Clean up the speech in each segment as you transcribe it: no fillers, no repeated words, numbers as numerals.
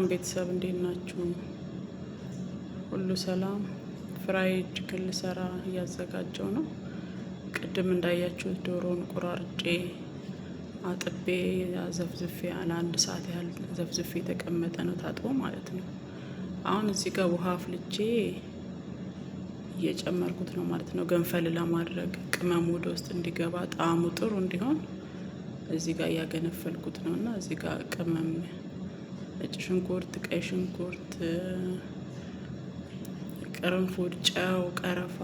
ቤተሰብ፣ እንዴት ናችሁ? ሁሉ ሰላም። Fried chicken ልሰራ እያዘጋጀው ነው። ቅድም እንዳያችሁት ዶሮን ቆራርጬ አጥቤ ዘፍዝፌ ለአንድ ሰዓት ያህል ዘፍዝፌ የተቀመጠ ነው፣ ታጥቦ ማለት ነው። አሁን እዚህ ጋር ውሃ አፍልቼ እየጨመርኩት ነው ማለት ነው። ገንፈል ለማድረግ ቅመሙ ወደ ውስጥ እንዲገባ ጣዕሙ ጥሩ እንዲሆን እዚህ ጋር እያገነፈልኩት ነው እና እዚህ ጋር ቅመም ነጭ ሽንኩርት፣ ቀይ ሽንኩርት፣ ቅርንፉድ፣ ጨው፣ ቀረፋ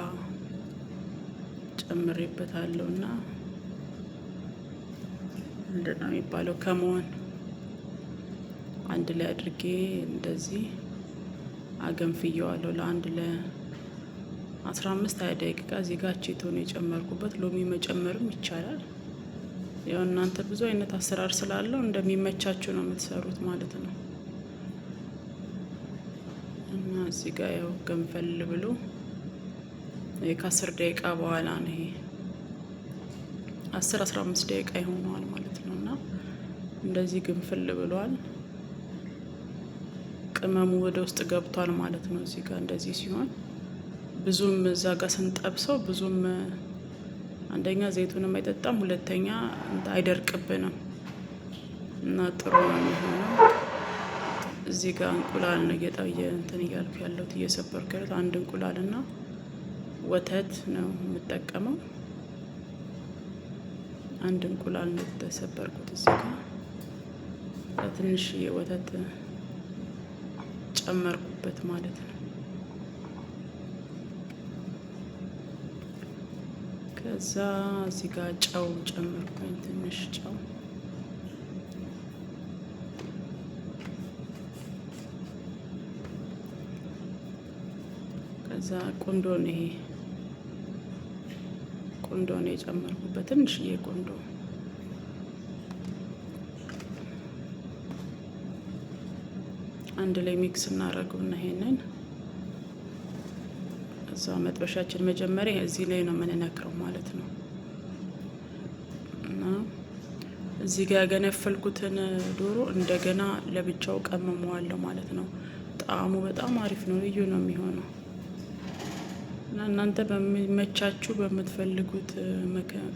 ጨምሬበታለሁ እና ምንድን ነው የሚባለው ከመሆን አንድ ላይ አድርጌ እንደዚህ አገንፍየዋለሁ ለአንድ ለ15 20 ደቂቃ። እዚህ ጋር አቼቶ ነው የጨመርኩበት። ሎሚ መጨመርም ይቻላል። ያው እናንተ ብዙ አይነት አሰራር ስላለው እንደሚመቻችሁ ነው የምትሰሩት ማለት ነው። እና እዚህ ጋር ያው ገንፈል ብሎ ከ10 ደቂቃ በኋላ ነው፣ ይሄ 10 15 ደቂቃ ይሆነዋል ማለት ነው። እና እንደዚህ ግንፍል ብሏል። ቅመሙ ወደ ውስጥ ገብቷል ማለት ነው። እዚህ ጋር እንደዚህ ሲሆን ብዙም እዛ ጋር ስንጠብሰው ብዙም አንደኛ ዘይቱንም አይጠጣም፣ ሁለተኛ አይደርቅብንም እና ጥሩ ነው የሚሆነው። እዚህ ጋር እንቁላል ነው እየጠየ እንትን እያልኩ ያለሁት፣ እየሰበርኩ ያለሁት። አንድ እንቁላል እና ወተት ነው የምጠቀመው። አንድ እንቁላል ነው የተሰበርኩት። እዚህ ጋር ትንሽ ወተት ጨመርኩበት ማለት ነው። ከዛ እዚህ ጋር ጨው ጨመርኩኝ፣ ትንሽ ጨው። ከዛ ቁንዶ ነው፣ ይሄ ቁንዶ ነው የጨመርኩበት፣ ትንሽዬ ቁንዶ። አንድ ላይ mix እናደርገውና ይሄንን እዛ መጥበሻችን መጀመሪያ እዚህ ላይ ነው የምንነክረው ማለት ነው። እና እዚህ ጋር ያገነፈልኩትን ዶሮ እንደገና ለብቻው ቀመመዋለሁ ማለት ነው። ጣዕሙ በጣም አሪፍ ነው፣ ልዩ ነው የሚሆነው። እና እናንተ በሚመቻችሁ በምትፈልጉት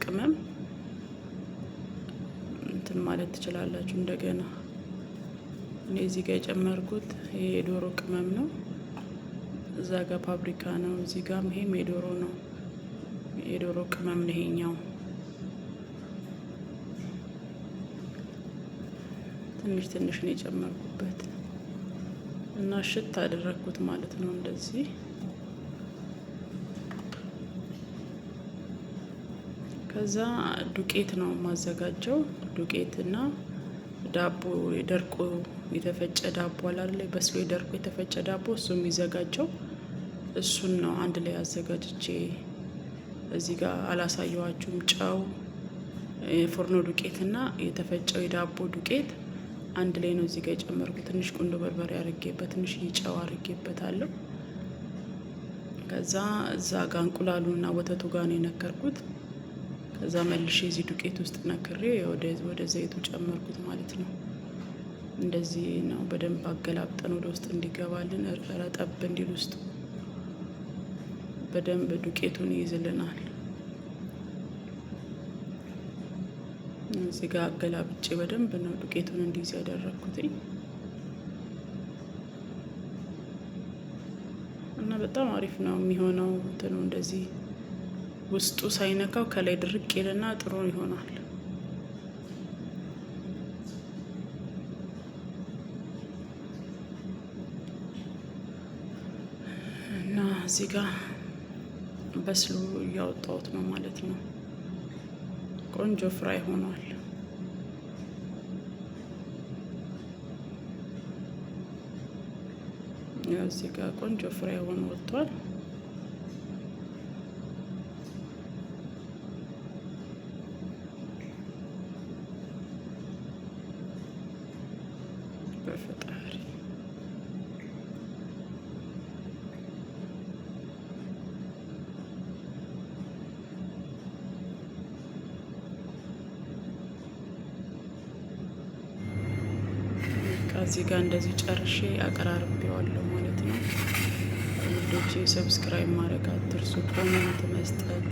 ቅመም እንትን ማለት ትችላላችሁ። እንደገና እኔ እዚህ ጋር የጨመርኩት ይሄ የዶሮ ቅመም ነው። እዛ ጋር ፓፕሪካ ነው። እዚህ ጋር ይሄም የዶሮ ነው፣ የዶሮ ቅመም ነው ይሄኛው። ትንሽ ትንሽ ነው የጨመርኩበት እና ሽት አደረግኩት ማለት ነው እንደዚህ። ከዛ ዱቄት ነው የማዘጋጀው። ዱቄት እና ዳቦ፣ ደርቆ የተፈጨ ዳቦ አለ፣ በስሎ ደርቆ የተፈጨ ዳቦ፣ እሱ የሚዘጋጀው እሱን ነው አንድ ላይ አዘጋጅቼ እዚህ ጋር አላሳየኋችሁም። ጨው፣ የፎርኖ ዱቄት እና የተፈጨው የዳቦ ዱቄት አንድ ላይ ነው እዚህ ጋር የጨመርኩት። ትንሽ ቁንዶ በርበሬ አርጌበት ትንሽ ጨው አርጌበታለሁ። ከዛ እዛ ጋር እንቁላሉና ወተቱ ጋር ነው የነከርኩት። ከዛ መልሼ እዚህ ዱቄት ውስጥ ነክሬ ወደ ዘይቱ ጨመርኩት ማለት ነው። እንደዚህ ነው በደንብ አገላብጠን ወደ ውስጥ እንዲገባልን፣ ረጠብ እንዲል ውስጡ በደንብ ዱቄቱን ይይዝልናል። እዚህ ጋር አገላብጬ በደንብ ነው ዱቄቱን እንዲይዝ ያደረግኩትኝ እና በጣም አሪፍ ነው የሚሆነው። እንትኑ እንደዚህ ውስጡ ሳይነካው ከላይ ድርቅ ይልና ጥሩ ይሆናል። እና እዚህ ጋር በስሎ እያወጣሁት ነው ማለት ነው። ቆንጆ fry ሆኗል። ያው እዚህ ጋር ቆንጆ fry ሆኖ ወጥቷል። በፈጣሪ፣ እዚህ ጋር እንደዚህ ጨርሼ አቀራርቤዋለሁ ማለት ነው። ውዶቼ subscribe ማድረግ አትርሱ፣ comment መስጠት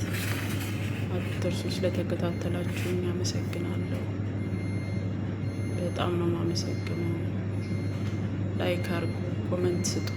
አትርሱ። ስለተከታተላችሁኝ አመሰግናለሁ። በጣም ነው የማመሰግነው። Like አርጉ፣ comment ስጡ።